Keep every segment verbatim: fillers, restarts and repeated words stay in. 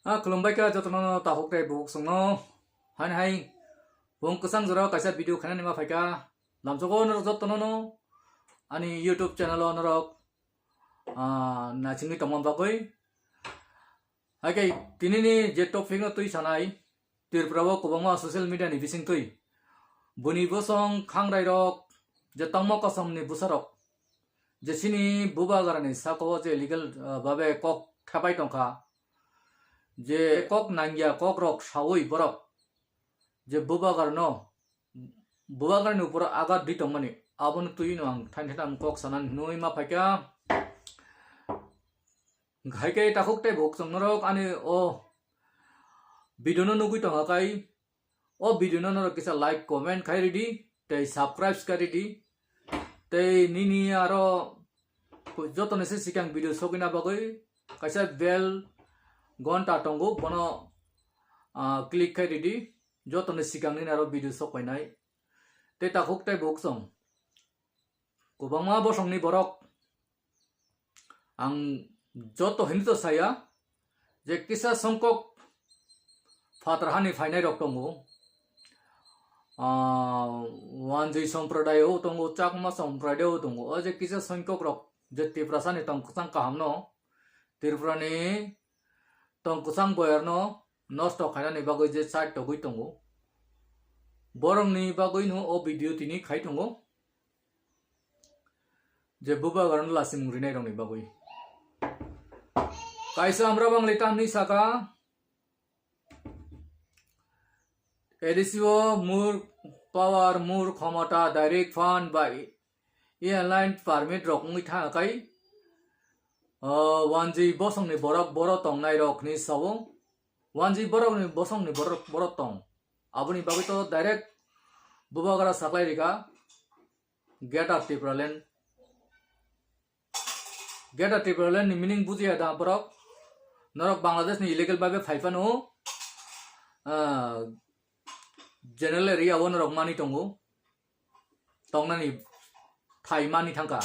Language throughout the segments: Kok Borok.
Ah, khulumbai kha jotono no takhuk tei bukhuk songno. Haini hai bung kwchang jora kaisa video khainani ma phaikha. Lamsogo norok jotono no ani YouTube channel o norok, ah, naisingwi tongma bagwi. Hai khe tinini je topic no twi sanai, Tripura o kwbangma social media ni bisingtwi buni bosong khangrai rok je tongmo kosom ni bwsa rok je chini bubagra ni saka o je illegal, ah, babe kok thepai tongkha, je kok nangya kok rok sawi borok je bubagra no, bubagra ni upor o agat di tongmani, abono twi no ang thaini thaini kok sanani hinwi ma phaikha. Hai khe takhuk tei bukhuk song norok ani o video no nugwi tongkha kai, o video no norok kisa like, comment khai ridi tei subscribe khai ridi. Tei nini aro joto ni se sikang video sogwina bagwi kaisa bell gonta tongo, bono, ah, click khai ridi. Joto ni sikang nini aro video sok painai. Tei takhuk tei bukhuk song kwbangma bosong ni borok ang joto hinwi to saya je kisa songkok phatar hani phainai rok tongo. Ah, Wanjwi Somprodayo tongo, Chakma Somprodayo tongo. O je kisa songkok rok je Tiprasa ni tong kwchang kaham no, Tripura ni tong kwchang boyar no nosto khainani bagwi je side togwi tongo. Borok ni bagwi no o video tini khai tongo. Je bubagra no lasing rinai rok ni bagwi. Kaisa Amra Bangali tamni saka, A D C o more power, more khomota, direct fund bai inline permit rok wngwi thangkha kai, o, Wanjwi bosong ni borok boro tongnai rok hinwi sao. Wanjwi borok ni bosong ni borok boro tong. Aboni bagwi to direct bubagra saklai rikha. Greater Tipraland. Greater Tipraland ni meaning bujiya da borok? Norok Bangladesh ni illegal babe phai phano, ah, general area o norok mani tongo, tongnani phai mani thangkha.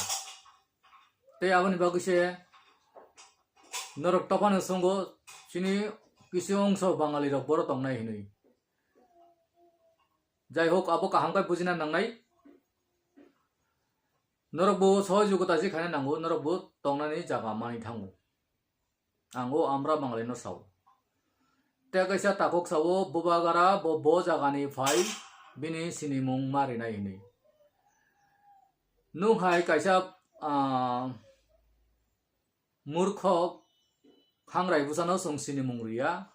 Tei aboni bagwi se norok tophano songo chini kisu ongso Bangali rok boro tongnai hinwi. Jai hok, abo kaham khe bujina nangnai. Norok bo sohojogita se khaina nango, norok bo tongnani jaga mani thango. Ang o Amra Bangali no sao. Tei kaisa takhuk sao, bubagra bo, bo jaga ni phai, bini sinimung ma rinai hinwi. Nwng hai kaisa, ah, murkho khangrai bwsano chwng sinimung riya.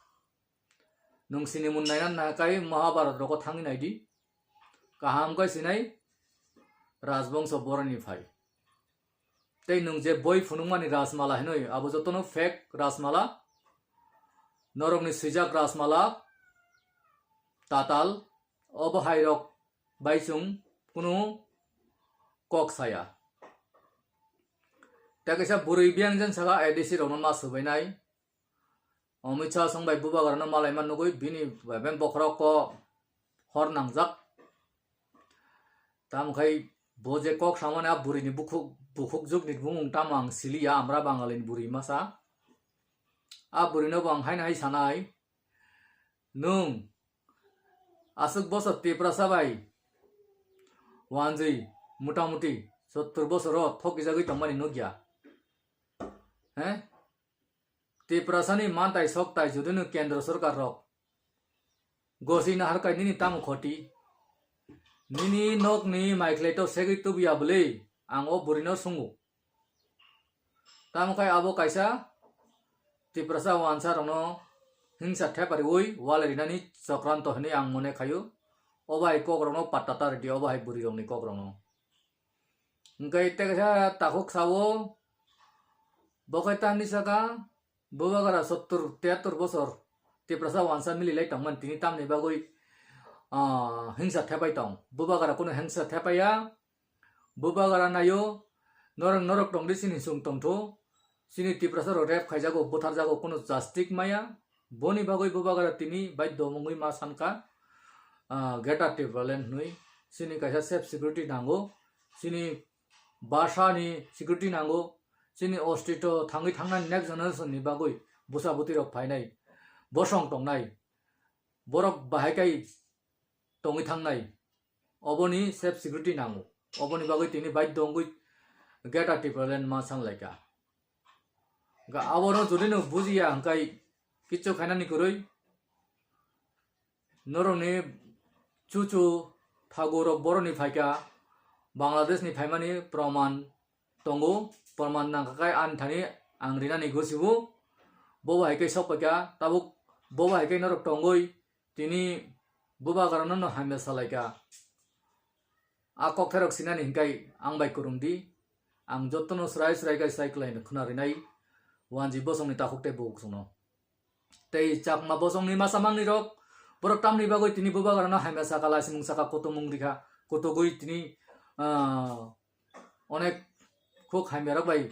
Nwng sinimung naina nakai Mahabharat rogo thangwi naidi. Kaham khe sinai Rajbongso boroni phai. Tei nwng je boi phunukmani Rajmala hinwi, abo jotono fake Rajmala. Norokni swijak Rajmala, tatal, obo hai rok bai chwng kunu kok saya. Tei kaisa bwrwi biyang jang saka A D C rokno ma swbainai. Amit Shah song bai bubagrano malaima nugwi bini bai bokhorok ko hor nangjak. Tamo khai bo je kok samani a bwrwini bukhuk, bukhuk jukni bumung tamo ang siliya, Amra Bangalini bwrwi masa. A bwrwino bo ang haino hai sanai, nwng aswk bosor Tiprasa bai wanjwi motamuti sottor bosoro thokijagwi tongmani nukya. He? Tiprasani mantai soktai judino kendro sorkar rok gosi naharkai nini tamo khoti? Nini nokni maikhlai to segwi tubuya bwlwi ang o bwrwino sungo. Tamo khai abo kaisa Tiprasa wansa rokno hingsa thepariwi wale rinani chokranto hinwi ang mone khaio. O bai kok rokno patta ta rwdi, o bai bwrwi rokni kok rokno. Hingke tei kaisa takhuk sao, bo khe tamni saka bubagra sottur tiyattur bosor Tiprasa wansa mililai tongmani, tini tamni bagwi, ah, hingsa thepai tong. Bubagra kunu hingsa thepaiya. Bubagra naio, norok, norok tongdi chini chwng tongthu. Chini Tiprasa rok rape khaijago, butharjago, kunu justice maya. Boni bagwi bubagra tini baidho wngwi ma sankha, ah, Greater Tipraland hinwi. Chini kaisa safe security nango, chini bwsani security nango, chini ostito thangwi thangnani next generation ni bagwi bwsa bwtwi rok phainai. bosong tongnai, borok bahai kai tongwi thangnai, oboni self security nango. Oboni bagwi tini baidho wngwi Greater Tipraland ma sanlaika. Ga aborok jodi no bujiya hwnkhe kichu khainani kwrwi norokni chuchu thagurok boroni phaika Bangladesh ni phaimani proman tongo, proman nangkha khe ani thani ang rinani gosibo. Bobo hai khe sok paikha, tabuk bobo hai khe norok tongwi tini bubagrano no hamya salaikha. A kokthairok sinani hinkhai ang bai kwrwng di. Ang jotono srai srai khe sai kwlai khna rinai wanji bosongni takhuk tei bukhuk songno. Tei Chakma bosongni masa mangnirok, borok tamni bagwi tini bubagrano hamya saka, laisimung saka, kutumung rikha, kutugwi tini, ah, onek khuk hamyarok bai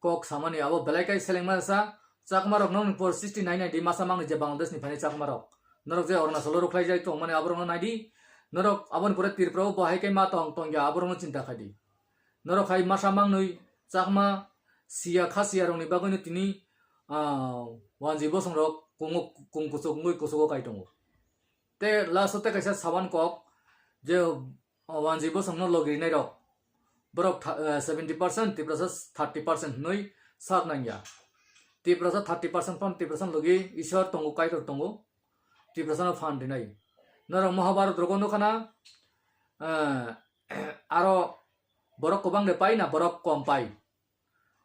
kok samani abo belai kai selengma sa. Chakmarokno nini por sixty nine nai di masa mangni je Bangladesh ni phaini Chakmarok. Norok je Arunachal o rwkhlai jai tongmani aborokno nai di. Norok aboni pore Tripura o bo hai kai ma tong tongya aborokno chinta khai di. Norok hai masa mangnwi Chakma siya kha siya rokni bagwino tini, ah, wanji bosongrok kungo kung kuchuk wngwi kuchugo kai tongo. Te last o te kaisa saban kok je, ah, wanji bosongno logi rinai rok borok tha-, eh, seventy percent, Tiprasa thirty percent hwnwi sak nangya. Tiprasa thirty percent phan Tiprasa logi Isor tongo, Kaitor tongo, Tiprasano phan rinai. Norok Mahabharat rogo nukha na, eh, aro borok kwbang de pai na borok kom pai.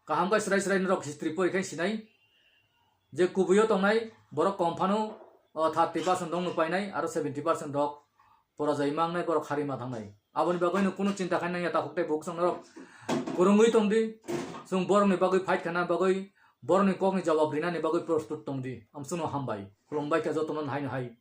Kaham khe srai srai norok history pori khe sinai je kubuio tongnai borok kom phano o thirty percent rok no painai aro seventy percent rok porajai mangnai, borok hari ma thangnai. Aboni bagwi no kunu chinta khai nangya takhuk tei bukhuk song norok kwrwngwi tongdi. Chwng borokni bagwi fight khaina bagwi, borokni kokni jawab rinani bagwi prostut tongdi. Amsukno hambai. Khulumbai khe jotono haino hai.